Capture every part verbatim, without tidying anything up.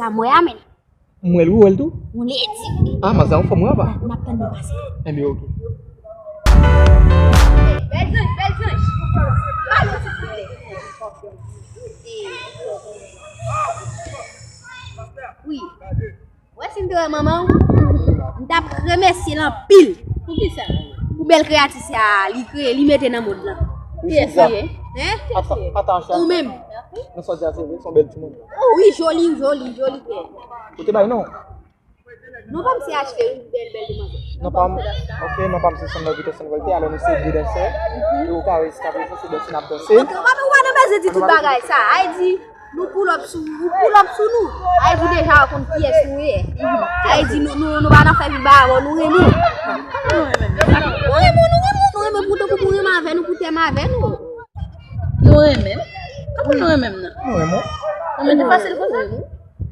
A mwen a men. M wè l, ou wè l tou? Ou ledi. Ah, manzè an fòm, wi, apa. N ap tann nou pase. Enben, oke. Bèl zanj, bèl zanj. Alo, silvouplè. Wi. Wè, si m te wè manman w, m t ap remèsye l anpil. Poukisa? Pou bèl kreyati sa a, li kreye, li mete nan mond lan. Kiyès li ye? Hein? Ou menm? Men sa w di a se vre, se yon bèl timoun. Oh wi, joli, joli, joli kè. Ou te bay non? Non pa m se achte, wi, bèl, bèl demwazèl. Non pa m, ok, non pa m se Sandra Vito Sanvolte, alò nou se de dansè. E ou ka wè jiskaprezan se danse n ap danse. Ok, ou pa, ou pa nan bezwen di tout bagay sa. Ay di, nou pull up sou, nou pull up sou nou. Ay di deja ou konn kiyès nou ye. Ay di nou, nou, nou pa nan fè vin ba avè w, nou renmen w. Nou renmen w, nou renmen w, nou renmen w pou tankou pou renmen avè nou, pou tèm avè nou. Nou renmen m? Kòman nou renmen m nan? Nou renmen w. Renmen te fasil konsa?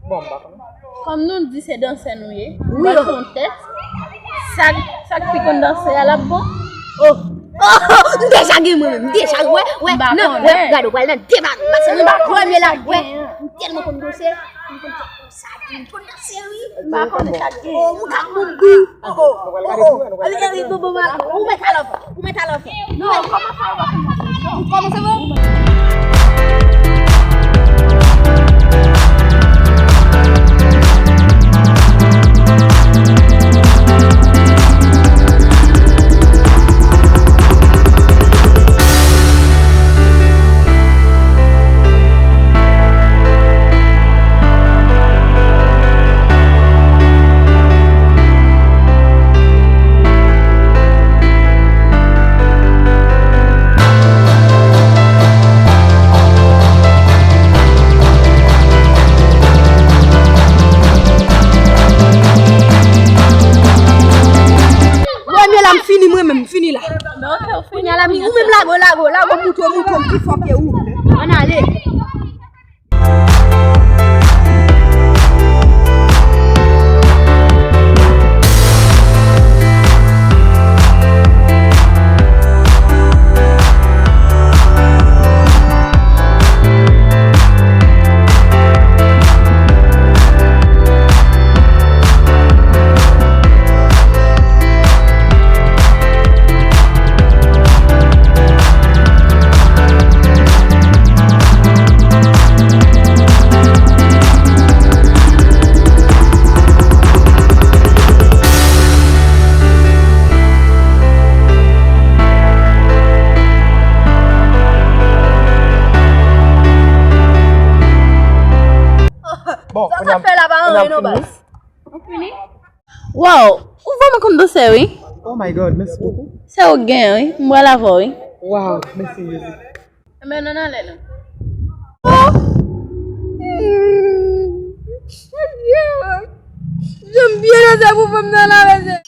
Bon, m pa konnen. Kòm nou di se dansè nou ye, wi, ban nou yon tèks. Sa, sa k pi konn danse a l ap bon? Oh! Oh! M deja gen mwen menm, m deja, wè, wè, nan, wè, gade, w pral nan deba nou, paske mwen premye la, wè, m tèlman konn danse, m konn fè konsa, m konn danse, wi. M pa konnen sa k gen. Oh, moun ak moun dou. Oh, oh, oh, oh. Alè, alè, bon, bon, mal. Ou mèt alò fè, ou mèt alò fè. Non, kòman sa, ou pa konn sa? Ou kòmanse bon? Premye la, m fini mwen menm, m fini la. Kounye a la, ou menm lago, lago, lago, moutre, moutre, m ki fò ke ou. Ann ale. Bon, sa w fè la pa anyen non, baz. Ou fini? Wow, ou vrèman konn danse, wi. Oh my God, mèsi bokou. Se ou k genyen, wi. M pral avè w, wi. Wow, mèsi, Jezi. Enben, nou nan lè nou. Oh! Hmm. Jan m byen danse pou fanm nan la, mesye.